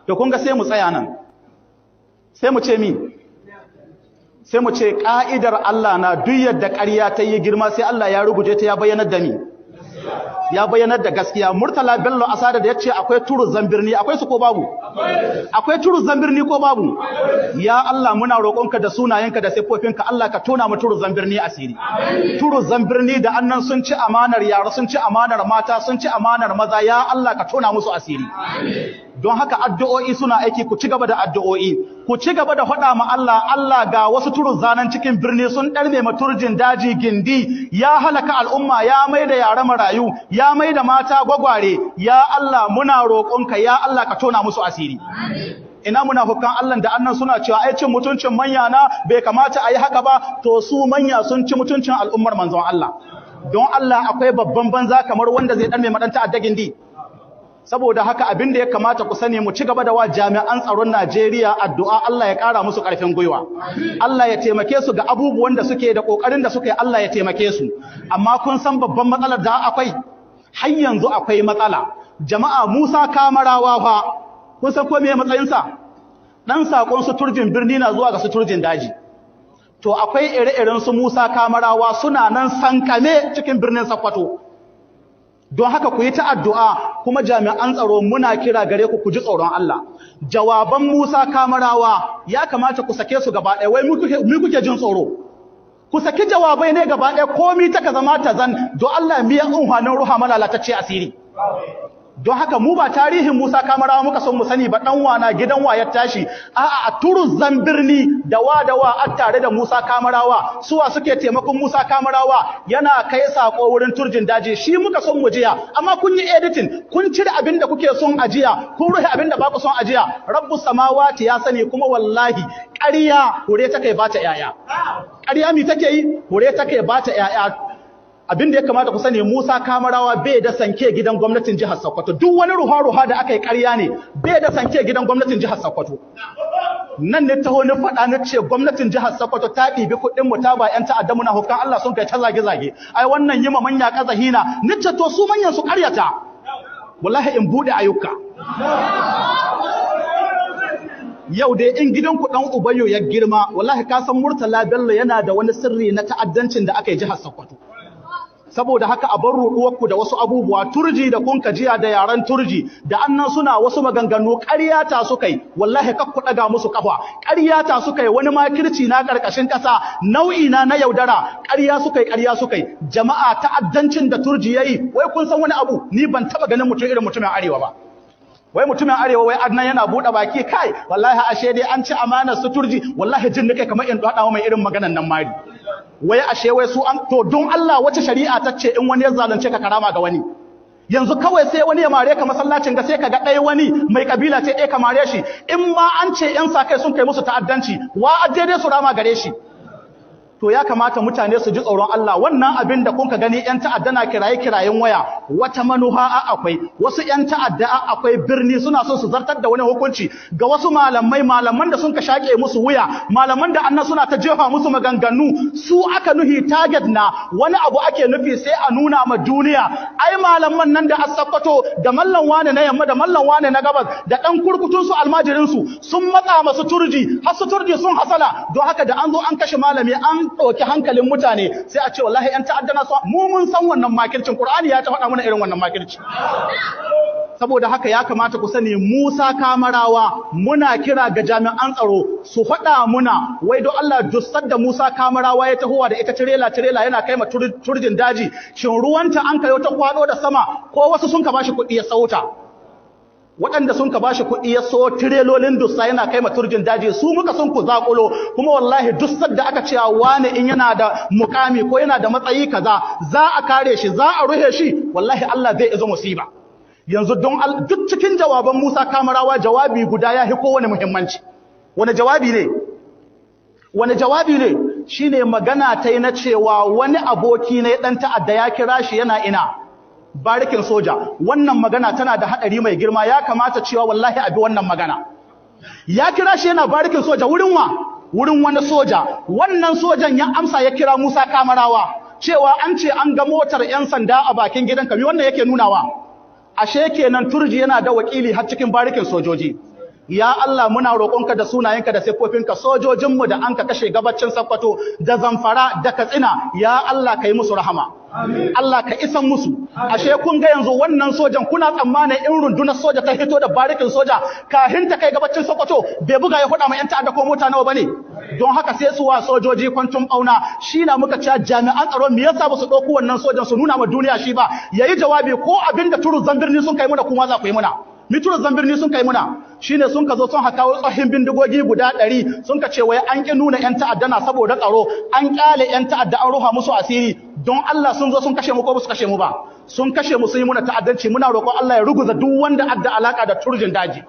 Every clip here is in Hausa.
To kun ga sai mu tsaya nan, sai mu ce mi, sai mu ce ka'idar Allah na duk yadda ƙarya ta yi girma sai Allah ya ruguje ta, ya bayyanar da mi, ya bayyanar da gaskiya. Murtala Bello Asada da yace akwai turuzan birni, akwai su ko babu? Akwai turuzan birni ko babu? Ya Allah, muna roƙonka da sunayenka da siffofinka, Allah ka tona mu turuzan birni asiri. Turuzan birni da annan sun ci amanar yara, sun ci amanar mata, sun ci amanar maza, ya Allah ka tona musu asiri. Don haka addu'o'i suna aiki, ku ci gaba da addu'o'i, ku ci gaba da faɗa ma Allah, Allah ga wasu turuzzanan cikin birni sun ɗarme ma turjin daji gindi, ya halaka al'umma, ya mai da yara marayu, ya mai da mata gwagware, ya Allah muna roƙonka, ya Allah ka tona musu asiri. Ina munafukan Allah da annan suna cewa ai cin mutuncin manya na bai kamata a yi haka ba, to su manya sun ci mutuncin al'ummar manzon Allah. Don Allah akwai babban banza kamar wanda zai ɗarme ma ɗan ta'adda gindi? Saboda haka abin da ya kamata ku sani, mu ci gaba da wa jami'an tsaron Najeriya addu'a, Allah ya ƙara musu ƙarfin gwiwa, Allah ya taimake su ga abubuwan da suke da ƙoƙarin da suke, Allah ya taimake su. Amma kun san babban matsalar da akwai har yanzu, akwai matsala jama'a. Musa Kamarawa fa, kun san ko meye matsayinsa? Dan sakon su turjin birni na zuwa ga su turjin daji. To akwai ire-iren su Musa Kamarawa suna nan sankame cikin birnin Sokoto. Don haka ku yi ta addu'a, kuma jami'an tsaro muna kira gare ku, ku ji tsoron Allah. Jawaban Musa Kamarawa ya kamata ku sake su gaba ɗaya. Wai mu kuke jin tsoro? Ku saki jawabai ne gaba ɗaya, komi ta ka zama ta zan. Don Allah miyan unhwanin ruha malalatacce asiri. Don haka mu ba tarihin Musa Kamarawa muka son mu sani ba, dan wana gidan wa ya tashi, a'a, a turuzan birni da wa da wa a tare da Musa Kamarawa, suwa suke taimakon Musa Kamarawa yana kai sako wurin turjin daji, shi muka son mu jiya. Amma kun yi editing, kun cire abin da kuke son ajiya, kun rufe abin da ba ku son ajiya. Rabbus samawati ya sani, kuma wallahi ƙarya hure take ba ta yaya. Ƙarya mi take yi? Hure take ba ta yaya. Abin da ya kamata ku sani, Musa Kamarawa bai da sanke gidan gwamnatin jihar Sokoto. Duk wani ruha-ruha da aka yi ƙarya ne, bai da sanke gidan gwamnatin jihar Sokoto. Nan ne taho ni faɗa ni ce gwamnatin jihar Sokoto ta ɗibi kuɗin mu ta ba ƴan ta'adda, muna hukan Allah sun kai ta zage-zage, ai wannan yi ma manya ƙazahina. Ni ce to su manyan su ƙaryata, wallahi in buɗe ayyuka. Yau dai in gidanku dan Ubayyo ya girma, wallahi ka san Murtala Bello yana da wani sirri na ta'addancin da aka yi jihar Sokoto. Saboda haka a bar ruɗuwarku da wasu abubuwa, turji da kun jiya da yaran turji da annan suna wasu maganganu, ƙarya ta suka yi, wallahi kak ku ɗaga musu kafa. Ƙarya ta suka yi, wani makirci na ƙarƙashin ƙasa, nau'i na na yaudara, ƙarya suka yi, ƙarya suka yi. Jama'a, ta'addancin da turji yayi, wai kun san wani abu? Ni ban taɓa ganin mutum irin mutumin arewa ba. Wai mutumin arewa, wai Adnan yana buɗe baki, kai wallahi ashe dai an ci amanar su turji. Wallahi jin nake kamar in ɗaɗawa mai irin maganan nan mari. Wai ashe wai su an, to don Allah wace shari'a ta ce in wani ya zalunce ka karama ga wani? Yanzu kawai sai wani ya mare ka masallacin ga, sai ka ga ɗaya wani mai kabila ce ɗaya ka mare shi. In ma an ce ƴan sa kai sun kai musu ta'addanci, wa daidai su rama gare shi? To ya kamata mutane su ji tsoron Allah. Wannan abin da kun ka gani ƴan ta'adda na kiraye kirayen waya, wata manuha a akwai wasu ƴan ta'adda a akwai birni suna so su zartar da wani hukunci ga wasu malamai, malaman da sun ka shake musu wuya, malaman da annan suna ta jefa musu maganganu, su aka nuhi, target na wani abu ake nufi. Sai a nuna ma duniya ai malaman nan da Assakkwato da mallan wane na yamma da mallan wane na gabas da dan kurkutun su, almajirin su, sun matsa masu turji har su turji sun hasala. Don haka da an zo an kashe malami, an ɗauki hankalin mutane, sai a ce wallahi ƴan ta'adda na so. Mu mun san wannan makircin, Qur'ani ya ta faɗa mana irin wannan makirci. Saboda haka ya kamata ku sani, Musa Kamarawa, muna kira ga jami'an tsaro su faɗa muna, wai don Allah dussar da Musa Kamarawa ya tahowa da ita tirela tirela yana kai ma turjin daji, shin ruwanta an kayo ta kwado da sama, ko wasu sun ka bashi kuɗi ya sauta? Waɗanda sun ka bashi kuɗi ya so tirelolin dussa yana kai ma turjin daji, su muka sun ku zaƙulo. Kuma wallahi dussar da aka cewa wani in yana da mukami ko yana da matsayi kaza za a kare shi, za a ruhe shi, wallahi Allah zai izo musiba. Yanzu don duk cikin jawaban Musa Kamarawa, jawabi guda ya fi kowane muhimmanci. Wani jawabi ne? Wani jawabi ne? Shine magana ta yi na cewa wani aboki ne dan ta'adda ya kira shi yana ina barikin soja. Wannan magana tana da hadari mai girma, ya kamata cewa wallahi abi wannan magana. Ya kira shi yana barikin soja, wurin wa? Wurin wani soja. Wannan sojan ya amsa, ya kira Musa Kamarawa cewa an ce an ga motar yan sanda a bakin gidan. Kami wannan yake nunawa? Ashe kenan Turji yana da wakili har cikin barikin sojoji. Ya Allah, muna roƙonka da sunayenka da siffofinka, sojojinmu da an ka kashe gabacin Sokoto da Zamfara da Katsina, ya Allah ka yi musu rahama. Allah ka isan musu. Ashe kun ga yanzu wannan sojan, kuna tsammanin in rundunar soja ta hito da barikin soja kahin ta kai gabacin Sokoto bai buga ya faɗa ma 'yan ta'adda ko mota nawa bane? Don haka sai su wa sojoji kwantun bauna. Shi na muka cewa jami'an tsaro, me yasa ba su ɗauko wannan sojan su nuna ma duniya shi ba, yayi jawabi ko abin da turu zambirni sun kai muna kuma za ku yi muna? Mituru zambirni sun kai muna shine sun ka zo sun haka tsohin bindigogi guda 100, sun ka ce wai an ƙi nuna 'yan ta'adda na saboda tsaro, an ƙyale 'yan ta'adda, an ruha musu asiri. Don Allah, sun zo sun kashe mu ko ba su kashe mu ba? Sun kashe mu, sun yi muna ta'addanci. Muna roƙon Allah ya ruguza duk wanda adda alaka da Turjin daji.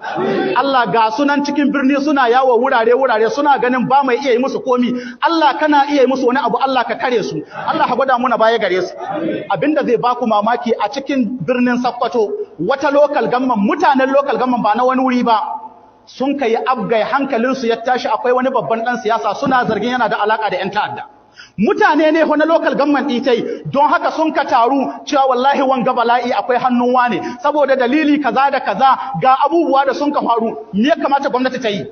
Allah, ga sunan cikin birni suna yawo wurare wurare, suna ganin ba mai iya yi musu komi. Allah, kana iya yi musu wani abu. Allah ka kare su, Allah ka gwada muna baya gare su. Abinda zai baku mamaki, a cikin birnin Sokoto, wata local government, mutanen local government, ba na wani wuri ba, sun kai abgai, hankalinsu ya tashi. Akwai wani babban dan siyasa, suna zargin yana da alaka da 'yan ta'adda. Mutane ne na local government ɗitai, don haka sun ka taru cewa wallahi wanga bala'i akwai hannun wane, saboda dalili kaza da kaza, ga abubuwa da sun ka faru. Me ya kamata gwamnati ta yi?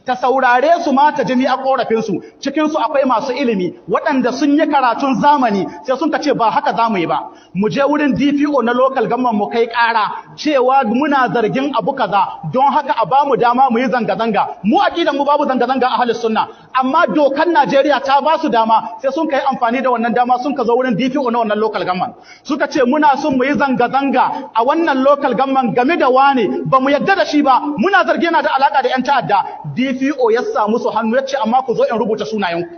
Ta saurare su ma, ta jimi a korafinsu. Cikinsu akwai masu ilimi waɗanda sun yi karatun zamani. Sai sun ka ce ba haka za mu yi ba, mu je wurin DPO na local government mu kai ƙara cewa muna zargin abu kaza, don haka a bamu dama mu yi zanga-zanga. Mu aqidan mu babu zanga-zanga a ahlus sunna, amma dokan Najeriya ta ba su dama. Sai sun kai amfani da wannan dama, sun ka zo wurin DPO na wannan local government, suka ce muna son mu yi zanga-zanga a wannan local government game da wane, ba mu yadda da shi ba, muna zargi yana da alaka da 'yan ta'adda. DPO ya samu su hannu, ya ce amma ku zo in rubuta sunayenku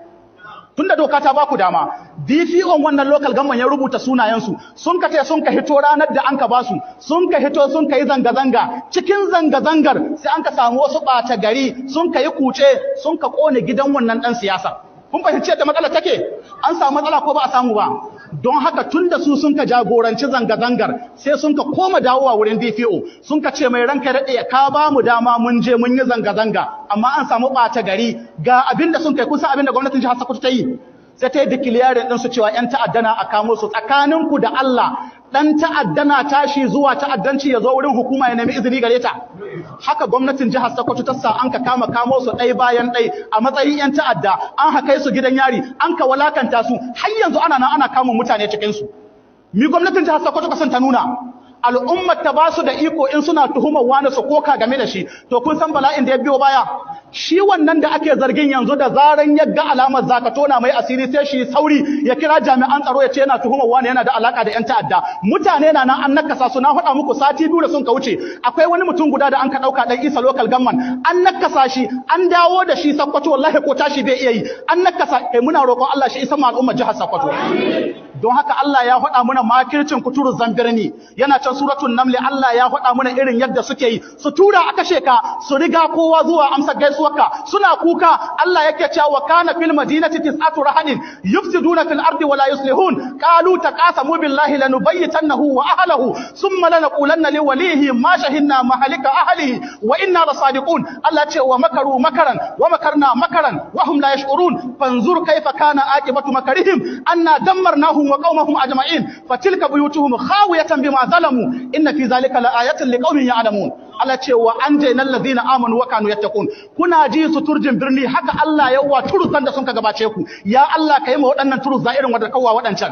tunda doka ta baku dama. DPO wannan local government ya rubuta sunayensu. Sun ka sun ka hito ranar da an ka basu, sun ka hito, sun ka yi zanga-zanga. Cikin zanga-zangar sai an ka samu wasu ɓata gari sun ka yi kuce, sun ka kone gidan wannan ɗan siyasa. Kun fahimci yadda matsala take? An samu matsala ko ba a samu ba? Don haka tun da su sun ka jagoranci zanga-zangar, sai sun ka koma dawowa wurin DPO, sun ka ce mai ranka daɗe, ka ba mu dama mun je mun yi zanga-zanga, amma an samu ɓata gari, ga abin da sun kai. Kusa abin da gwamnatin jihar Sokoto ta yi, sai ta yi declaring ɗinsu cewa 'yan ta'adda na, a kamo su. Tsakaninku da Allah, ɗan ta'adda na tashi zuwa ta'addanci ya zo wurin hukuma ya nemi izini gare ta? Haka gwamnatin jihar Sokoto ta sa an ka kama kamo su ɗai bayan ɗai a matsayin 'yan ta'adda, an haka su gidan yari, an ka walakanta su. Har yanzu ana nan ana kama mutane cikin su. Mi gwamnatin jihar Sokoto ka ta nuna? Al'ummar ta ba su da iko in suna tuhumar wani su koka game da shi. To kun san bala'in da ya biyo baya? Shi wannan da ake zargin, yanzu da zaran ya ga alamar zaka tona mai asiri, sai shi sauri ya kira jami'an tsaro ya ce yana tuhumar wani yana da alaka da yan ta'adda. Mutane na nan an nakasa su. Na faɗa muku sati 2 da sun ka wuce, akwai wani mutum guda da an ka ɗauka, ɗan Isa local government, an nakasa shi, an dawo da shi Sakkwato, wallahi ko tashi bai iya yi, an nakasa kai. Muna roƙon Allah shi isa ma al'ummar jihar Sakkwato. Don haka Allah ya faɗa muna makircin kuturu zambirni, yana can suratul Naml. Allah ya faɗa muna irin yadda suke yi, su tura a kashe ka, su riga kowa zuwa amsa gaisuwarka, suna kuka. Allah yake cewa wa kana fil madinati tis'atu rahadin yufsiduna fil ardi wa la yuslihun qalu taqasamu billahi lanubayyitannahu wa ahlihi thumma lanaqulanna li walihi ma shahidna mahalika ahlihi wa inna lasadiqun. Allah ce wa makaru makaran wa makarna makaran wa hum la yash'urun fanzur kayfa kana aqibatu makarihim anna dammarnahum wa qaumahum ajma'in fatilka buyutuhum khawiyatan bima zalamu inna fi zalika laayatin liqaumin ya'lamun. Allah ce wa anjayna alladhina amanu wa kanu yattaqun. Kuna ji su Turjin birni, haka Allah ya wa turuzan da sun ka gabace ku. Ya Allah, kai ma waɗannan turuzza irin wanda kawwa waɗancan.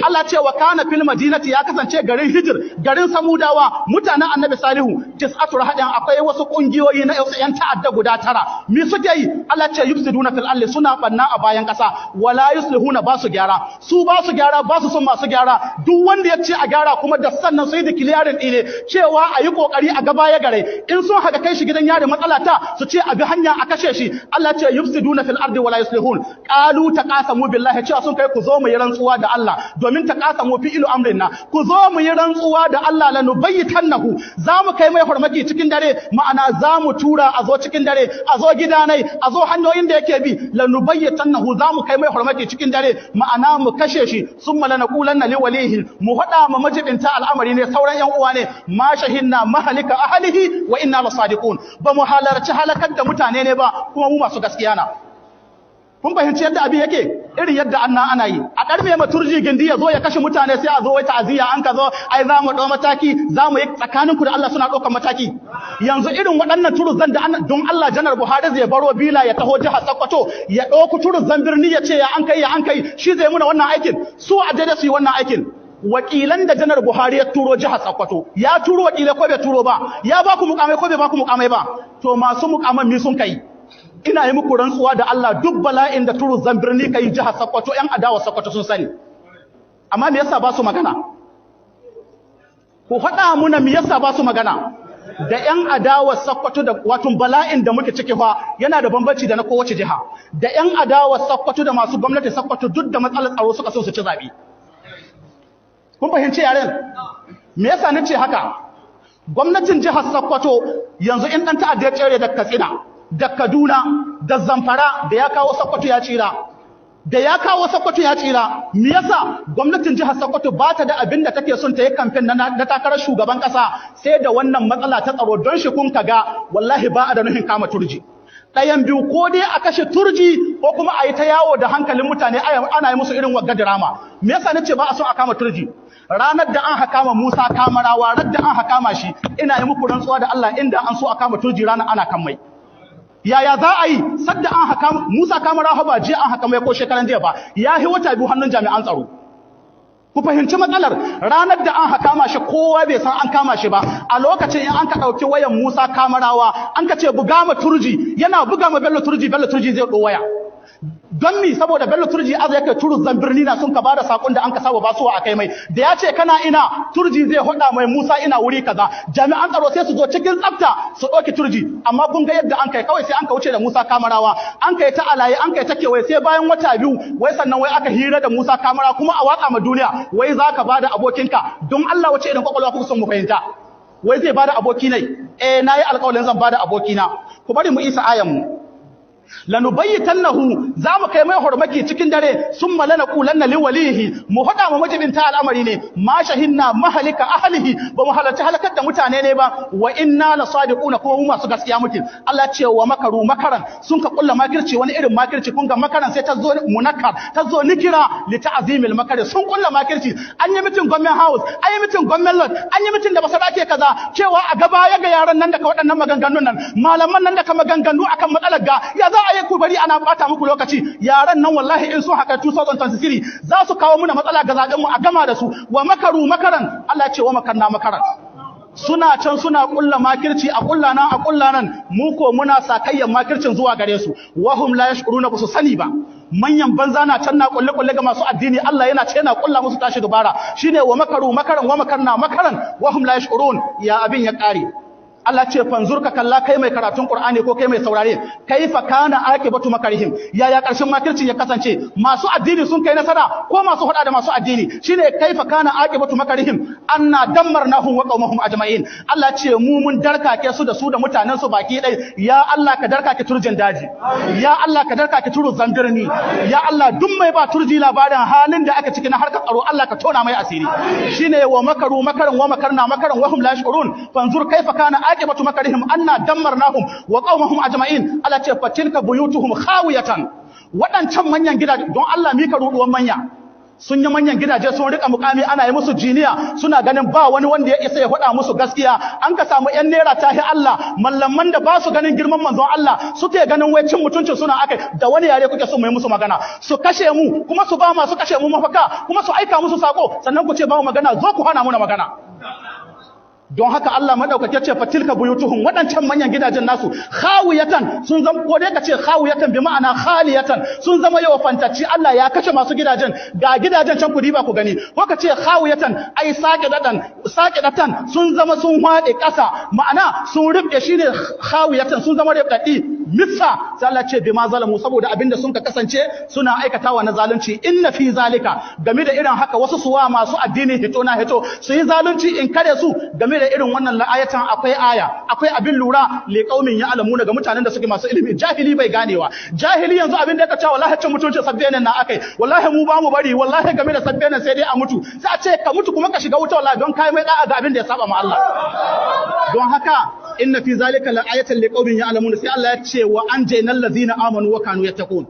Allah ce wa kana fil madinati, ya kasance garin Hijir, garin Samudawa, mutanen Annabi Salihu, tis'atu rahadin, akwai wasu kungiyoyi na yan ta'adda guda tara. Me suke yi? Allah ce yufsiduna fil ardi, suna banna a bayan ƙasa, wala yuslihuna, ba su gyara. Su ba su gyara, ba su son masu gyara. Duk wanda ya ce a gyara kuma da sannan su yi declaring ne cewa a yi kokari a gaba ya gare, in sun haka kai shi gidan yari, matsala ta su ce a bi hanya a kashe shi. Allah ce yufsiduna fil ardi wala yuslihun qalu taqasamu billahi, cewa sun kai ku zo mu yi rantsuwa da Allah, domin taqasamu fi ilu amrin na, ku zo mu yi rantsuwa da Allah, lanubayyitannahu, za mu kai mai farmaki cikin dare, ma'ana za mu tura a zo cikin dare, a zo gidanai, a zo hanyoyin da yake bi. Lanubayyitannahu, za mu kai mai farmaki cikin dare, ma'ana mu kashe shi. Summa lanaqulanna liwalihi, mu hada ma majibinta al'amari ne, sauran yan uwa ne, ma shahinna mahalika ahlihi wa inna lasadiqun, ba mu halarci halakar da mutane ne ba, kuma mu masu gaskiya na. Kun fahimci yadda abin yake? Irin yadda anna ana yi a ɗarme ma Turji gindi ya zo ya kashe mutane, sai a zo wai ta'aziyya an ka zo, ai za mu ɗau mataki, za mu yi. Tsakaninku da Allah, suna ɗaukar mataki? Yanzu irin waɗannan turuzan da don Allah Janar Buhari zai baro Bila ya taho jihar Sokoto ya ɗauku turuzan birni ya ce ya an kai, ya an kai, shi zai muna wannan aikin? Su a daidai su yi wannan aikin. Wakilan da Janar Buhari ya turo jihar Sokoto, ya turo wakilai ko bai turo ba? Ya ba ku mukamai ko bai ba ku mukamai ba? To masu mukaman mi sun kai? Ina yi muku rantsuwa da Allah, duk bala'in da turu birni kai jihar Sokoto, ƴan adawa Sokoto sun sani. Amma me yasa ba su magana? Ku faɗa muna, me yasa ba su magana? Da ƴan adawa Sokoto da wato bala'in da muke ciki fa yana da bambanci da na kowace jiha. Da ƴan adawa Sokoto da masu gwamnati Sokoto, duk da matsalar tsaro suka so su ci zabi. Kun fahimci yaren? Me yasa nace haka? Gwamnatin jihar Sokoto yanzu, in dan ta'adda ya tsere da Katsina, da Kaduna, da Zamfara, da ya kawo Sokoto ya tsira. Da ya kawo Sokoto ya tsira. Me yasa? Gwamnatin jihar Sokoto ba ta da abin da take son ta yi kamfen na takarar shugaban kasa sai da wannan matsala ta tsaro. Don shi kun kaga wallahi ba a da nuhin kama Turji. Ɗayan biyu, ko dai a kashe Turji ko kuma a yi ta yawo da hankalin mutane ana yi musu irin wagga drama. Me yasa nace ba a son a kama Turji? Ranar da an hakama Musa Kamarawa, rar da an hakama shi, ina yi muku rantsuwa da Allah, inda an so a kama Turji ranar ana kan mai. Yaya za a yi sadda an haka Musa Kamarawa? Ba jiya an haka mai ko shekaran jiya ba, ya yi wata 2 hannun jami'an tsaro. Ku fahimci matsalar. Ranar da an kama shi, kowa bai san an kama shi ba. A lokacin in an ka ɗauki wayan Musa Kamarawa an ka ce buga ma Turji, yana buga ma Bello Turji, Bello Turji zai ɗo waya. Don mi? Saboda Bello Turji aza yake turu birni na sun ka bada sakon da an ka saba basuwa a kai mai. Da ya ce kana ina, Turji zai hoda mai Musa ina wuri kaza. Jami'an tsaro sai su zo cikin tsafta su ɗauki Turji. Amma kun ga yadda an kai, kawai sai an ka wuce da Musa Kamarawa, an kai ta alaye, an kai ta kewaye, sai bayan wata 2 wai sannan wai aka hira da Musa Kamara, kuma a watsa ma duniya wai za ka bada abokinka. Don Allah, wace irin kwakwalwa kuka son mu fahimta? Wai zai bada aboki ne? Eh, nayi alƙawarin zan bada abokina. Ku bari mu isa ayan mu. Lanubayyitannahu, za mu kai mai hormaki cikin dare, summa lanaqulanna liwalihi, mu hada mu majibinta al'amari ne, ma shahinna mahalika ahlihi, ba mu halarci halakar da mutane ne ba, wa inna lasadiquna, kuma mu masu gaskiya muke. Allah ce wa makaru makaran, sun ka kulla makirci, wani irin makirci. Kun ga makaran sai ta zo munakkar, ta zo nikira li ta'zimil makari. Sun kulla makirci. An yi meeting government house, an yi meeting government lodge, an yi meeting da basarake kaza, cewa a gaba ya ga yaran nan da ka waɗannan maganganun nan, malaman nan da ka maganganu akan matsalar ga, ya za a yi ku bari ana bata muku lokaci? Yaran nan wallahi in sun haka 2023 za su kawo muna matsala ga zaben mu, a gama da su. Wa makaru makaran, Allah ce wa makarna makaran. Suna can suna kulla makirci, a kulla nan, a kulla nan, mu ko muna sakayyan makircin zuwa gare su. Wahum la yashkuruna, ba su sani ba. Manyan banza na can na kulle kulle ga masu addini, Allah yana ce yana kulla musu tashi dubara. Shine wa makaru makaran wa makarna makaran wahum la yashkurun. Ya abin ya kare? Allah ce fanzur, ka kalla, kai mai karatun Qur'ani ko kai mai saurare, kaifa kana aqibatu makarihim, yaya karshen makircin ya kasance? Masu addini sun kai nasara ko masu hada da masu addini? Shine kaifa kana aqibatu makarihim anna dammarnahum wa qaumahum ajma'in. Allah ce mu mun darkake su da su da mutanen su baki dai. Ya Allah, ka darkake Turjin daji. Ya Allah, ka darkake turu zambirni. Ya Allah, duk mai ba Turji labarin halin da aka ciki na harkar tsaro, Allah ka tona mai asiri. Shine wa makaru makaran wa makarna makaran wa hum la yash'urun. Fanzur kaifa kana aqibatu makarihim anna dammarnahum wa qaumahum ajma'in. Allah ce fatilka buyutuhum khawiyatan. Waɗancan manyan gidaje, don Allah mika ruduwan manya sun yi manyan gidaje, sun rika mukami, ana yi musu jiniya, suna ganin ba wani wanda ya isa ya faɗa musu gaskiya. An ka samu yan naira tahi Allah, mallaman da ba su ganin girman manzon Allah, suke ganin wai cin mutuncin suna akai. Da wani yare kuke so mu yi musu magana? Su kashe mu, kuma su ba masu kashe mu mafaka, kuma su aika musu sako, sannan ku ce ba mu magana? Zo ku hana mu na magana. Don haka Allah madaukake ce fatilka buyutuhum, waɗancan manyan gidajen nasu, khawiyatan, sun zama, ko dai ka ce khawiyatan bi ma'ana khaliyatan, sun zama yawa fantacci. Allah ya kashe masu gidajen, ga gidajen can ku diba ku gani. Ko ka ce khawiyatan ai saqidatan, saqidatan, sun zama sun hwade ƙasa, ma'ana sun rubke, shine khawiyatan, sun zama rubdadi missa. Sai Allah ce bima zalamu, saboda abinda sun ka kasance suna aikatawa na zalunci. Inna fi zalika, game da irin haka, wasu suwa masu addini hito na hito su yi zalunci in kare su, game da irin wannan la'ayatan, akwai aya, akwai abin lura, li qaumin ya'lamuna, ga mutanen da suke masu ilimi. Jahili bai ganewa. Jahili yanzu abin da ya kace, wallahi cin mutuncin sabbenan na akai, wallahi mu ba mu bari, wallahi game da sabbenan sai dai a mutu. Sai a ce ka mutu kuma ka shiga wuta wallahi, don kai mai da'a ga abin da ya saba ma Allah. Don haka inna fi zalika la'ayatan liqaumin ya'lamun. Sai Allah ya ce wa anjaynal ladzina amanu wa kanu yattaqun.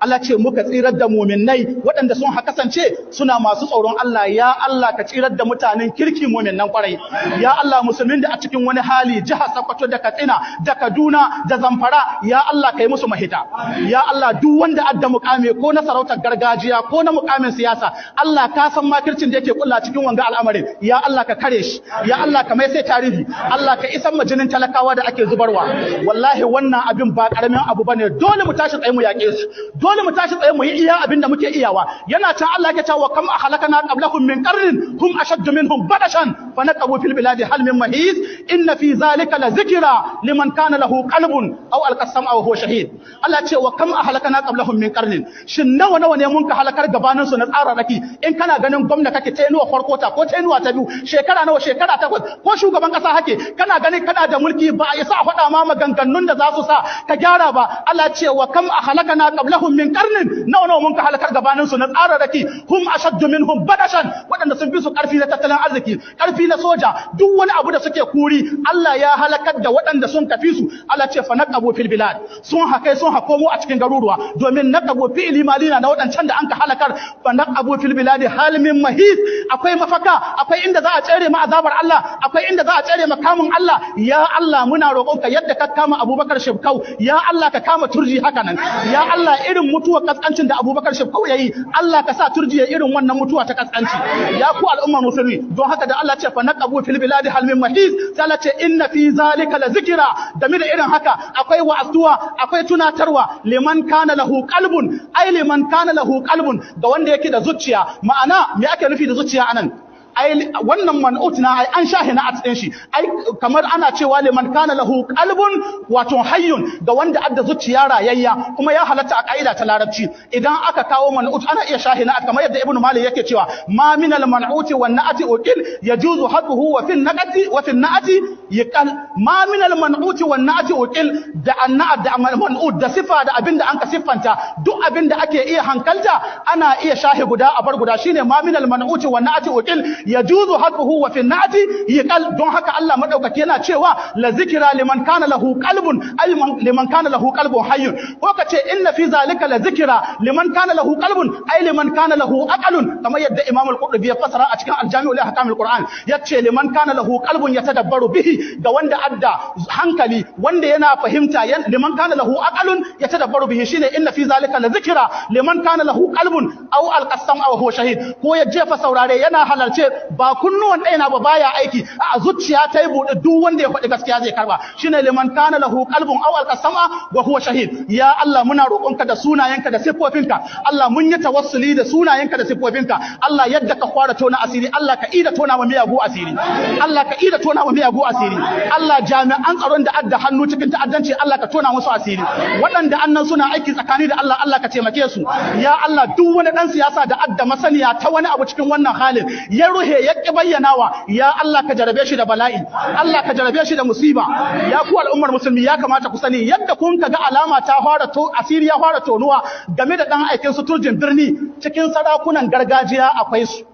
Allah ce muka tsirar da mu'minnai waɗanda sun kasance suna masu tsoron Allah. Ya Allah ka tsirar da mutanen kirki mu'minnan kwarai. Ya Allah musulmin da a cikin wani hali, jihar Sokoto da Katsina da Kaduna da Zamfara, ya Allah kai musu mahita. Ya Allah duk wanda adda mukami ko na sarautar gargajiya ko na mukamin siyasa, Allah ka san makircin da yake kulla cikin wanga al'amarin. Ya Allah ka kare shi. Ya Allah ka mai sai tarihi. Allah ka isan majinin talakawa da ake zubarwa. Wallahi wannan abin ba karamin abu bane, dole mu tashi tsaye mu yaƙe su, dole mu tashi tsaye mu yi iya abin da muke iyawa. Yana can Allah yake cewa kam ahlakana qablahum min qarnin hum ashaddu minhum badashan fanaqabu fil biladi hal min mahis inna fi zalika la zikra liman kana lahu qalbun aw alqa sam'a wa huwa shahid. Allah ce wa kam ahlakana qablahum min qarnin, shin nawa nawa ne mun ka halakar gabanin su na tsararraki? In kana ganin gwamna kake ta inuwa farko ta ko ta inuwa ta biyu, shekara nawa, shekara takwas, ko shugaban kasa hake, kana ganin kana da mulki ba a isa a faɗa ma maganganun da za su sa ka gyara ba. Allah ce wa kam ahlakana qablahum min qarnin, nawa nawa mun ka halakar gabanin su na tsararraki, hum ashaddu minhum badashan, waɗanda sun fi su ƙarfi na tattalin arziki, ƙarfi na soja, duk wani abu da suke kuri, Allah ya halakar da waɗanda sun kafi su. Allah ce fa naqabu fil bilad, sun hakai sun hakomo a cikin garuruwa, domin naqabu fi'li malina na waɗancan da an ka halakar. Fa naqabu fil bilad hal min mahis, akwai mafaka, akwai inda za a tsere ma azabar Allah, akwai inda za a tsere ma kamun Allah. Ya Allah muna roƙonka yadda ka kama Abubakar Shekau, ya Allah ka kama Turji haka nan. Ya Allah irin mutuwar kaskancin da Abubakar Shekau yayi, Allah ka sa Turji ya irin wannan mutuwa ta kaskanci. Ya ku al'umma musulmi, don haka da Allah ce fa naqabu fil bilad hal min mahis, sai Allah ce inna fi zalika la zikra, game da irin haka akwai wa'azuwa, akwai tunatarwa, liman kana lahu qalbun, ai liman kana lahu qalbun, ga wanda yake da zuciya. Ma'ana me ake nufi da zuciya anan? Ai wannan man'ut na ai an shahi na at din shi, ai kamar ana cewa liman kana lahu qalbun wato hayyun, ga wanda adda zuciya rayayya. Kuma ya halatta a kaida ta larabci idan aka kawo man'ut ana iya shahi na at, kamar yadda Ibn Malik yake cewa ma min al man'uti wan na'ati uqil yajuzu hadduhu wa fil naqati wa fil na'ati yaqal. Ma min al man'uti wan na'ati uqil, da anna'at da man'ut da sifa da abinda an ka siffanta, duk abinda ake iya hankalta ana iya shahi guda a bar guda, shine ma min al man'uti wan na'ati uqil yajuzu hadfuhu wa fi na'ati yaqal. Don haka Allah madaukaki yana cewa la zikra liman kana lahu qalbun, ay liman kana lahu qalbun hayyun, ko kace inna fi zalika la zikra liman kana lahu qalbun, ay liman kana lahu aqlun, kamar yadda Imam al-Qurtubi ya fasara a cikin al-Jami'u li Ahkam al-Qur'an, yace liman kana lahu qalbun yatadabbaru bihi, ga wanda adda hankali, wanda yana fahimta, liman kana lahu aqlun yatadabbaru bihi, shine inna fi zalika la zikra liman kana lahu qalbun aw alqasam aw huwa shahid. Ko ya jefa saurare yana halarce, ba kunnuwan ɗaya na ba baya aiki, a zuciya ta yi buɗe, duk wanda ya faɗi gaskiya zai karba, shine liman kana lahu qalbun aw alqasama wa huwa shahid. Ya Allah muna roƙonka da sunayenka da siffofinka, Allah mun yi tawassuli da sunayenka da siffofinka, Allah yadda ka fara tona asiri, Allah ka ida tona wa miyagu asiri, Allah ka ida tona wa miyagu asiri, Allah jami'an tsaron da adda hannu cikin ta'addanci Allah ka tona musu asiri, waɗanda annan suna aiki tsakani da Allah, Allah ka taimake su. Ya Allah duk wani ɗan siyasa da adda masaniya ta wani abu cikin wannan halin ya ruhe ya ƙi bayyanawa, ya Allah ka jarabe shi da bala'i, Allah ka jarabe shi da musiba. Ya ku al'ummar musulmi, ya kamata ku sani yadda kun ga alama ta fara to asiri ya fara tonuwa game da dan aikin su Turjin birni, cikin sarakunan gargajiya akwai su.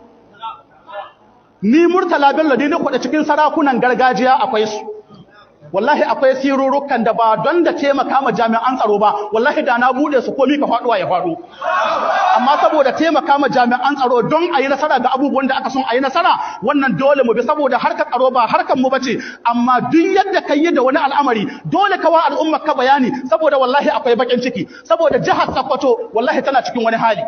Ni Murtala Bello ni kuɗa cikin sarakunan gargajiya akwai su. Wallahi akwai sirurukan da ba don da taimaka ma jami'an tsaro ba, wallahi da na bude su komi ka faduwa ya faɗo. Amma saboda taimaka ma jami'an tsaro don a yi nasara ga abubuwan da aka son a yi nasara, wannan dole mu bi, saboda harkar tsaro ba harkar mu bace. Amma duk yadda kai yi da wani al'amari dole ka wa al'ummar ka bayani, saboda wallahi akwai bakin ciki, saboda jihar Sokoto wallahi tana cikin wani hali.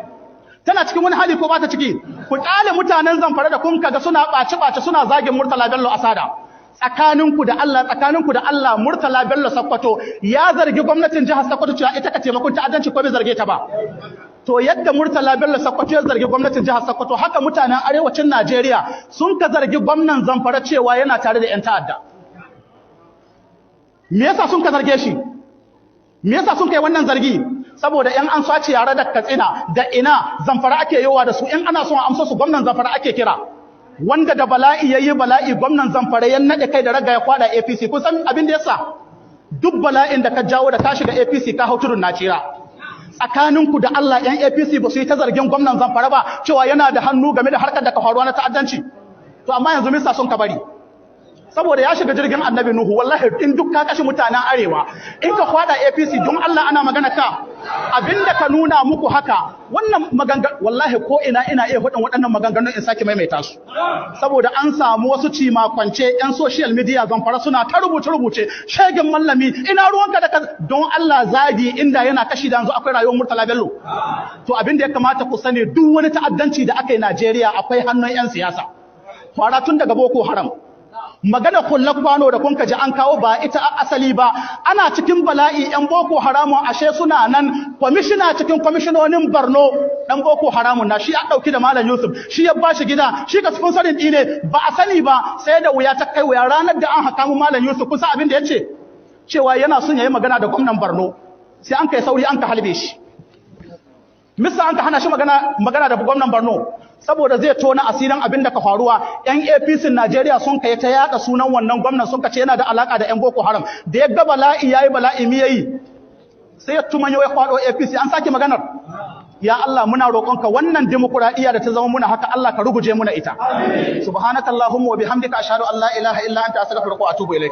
Tana cikin wani hali ko ba ta ciki? Ku kyale mutanen Zamfara da kun kaga suna ɓace-ɓace suna zagin Murtala Bello Asada. Tsakaninku da Allah, tsakaninku da Allah, Murtala Bello Sokoto ya zargi gwamnatin jihar Sokoto cewa ita ka taimakon ta'addanci ko bai zarge ta ba? To yadda Murtala Bello Sokoto ya zargi gwamnatin jihar Sokoto, haka mutanen arewacin Najeriya sun ka zargi gwamnan Zamfara cewa yana tare da 'yan ta'adda. Me yasa sun ka zarge shi? Me yasa sun kai wannan zargi? Saboda in an sace yare da Katsina da ina Zamfara ake yowa da su, in ana son a amsa su gwamnan Zamfara ake kira. Wanda da bala'i yayi bala'i, gwamnan Zamfara ya nade kai da raga ya kwada APC. Kun san abin da yasa? Duk bala'in da ka jawo da ka shiga APC ka hau tudun nacira. Tsakaninku da Allah yan APC ba su yi ta zargin gwamnan Zamfara ba cewa yana da hannu game da harkar da ka faruwa na ta'addanci. To amma yanzu misa sun ka bari? Saboda ya shiga jirgin Annabi Nuhu. Wallahi in duk ka kashe mutanen arewa, in ka kwada APC, don Allah ana magana ka. Abinda ka nuna muku haka wannan maganganu, wallahi ko ina ina iya faɗin waɗannan maganganun in sake maimaita su, saboda an samu wasu cima kwance yan social media Zamfara suna ta rubuce rubuce, "Shegin mallami, ina ruwanka da?" Don Allah, zagi inda yana kashi da yanzu akwai rayuwar Murtala Bello? To, abin da ya kamata ku sani, duk wani ta'addanci da aka yi Najeriya akwai hannun yan siyasa. Fara tun daga Boko Haram. Magana kullar kwano da kun ji an kawo ba ita asali ba. Ana cikin bala'i, yan Boko Haramun ashe suna nan. Kwamishina cikin kwamishinonin Borno dan Boko Haramun na, shi a dauki da Malam Yusuf, shi ya bashi gida, shi ka sponsoring ɗine. Ba a sani ba sai da wuya ta kai wuya. Ranar da an haka mu Malam Yusuf, kusa abin da yace, cewa yana son yayi magana da gwamnan Borno, sai an kai sauri an ka halbe shi. Misa an ka hana shi magana da gwamnan Borno? Saboda zai tona asirin abin da ka faruwa. Yan APC Najeriya sun kai ta yada sunan wannan gwamnan, sun kace yana da alaka da yan Boko Haram. Da ya ga bala'i yayi bala'i, mi yayi? Sai ya tumanyo ya kwado APC. An sake maganar. Ya Allah, muna roƙonka, wannan dimokuraɗiyya da ta zama muna haka, Allah ka ruguje muna ita. Subhanakallahumma wa bihamdika, ashhadu an la ilaha illa anta, astaghfiruka wa atubu ilaik.